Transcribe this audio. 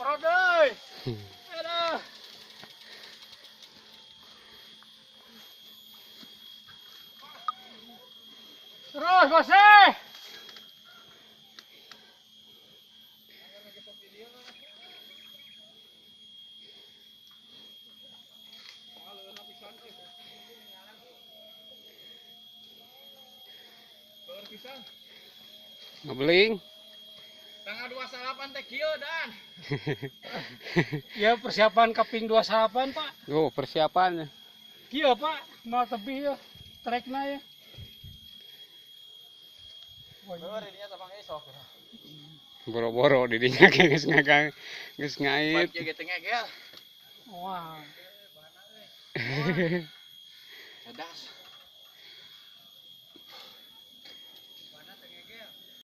Off-road euy. Aduh. Terus, Bose. Ngebeling. Tanggal 28 teh kieu dan. Ya persiapan kaping 28, Pak. Oh, persiapannya. Kieu, Pak, mau tebih ya trekna ya. Boro-boro didinya geus ngagang geus ngait. Kieu. Wah. Cerdas.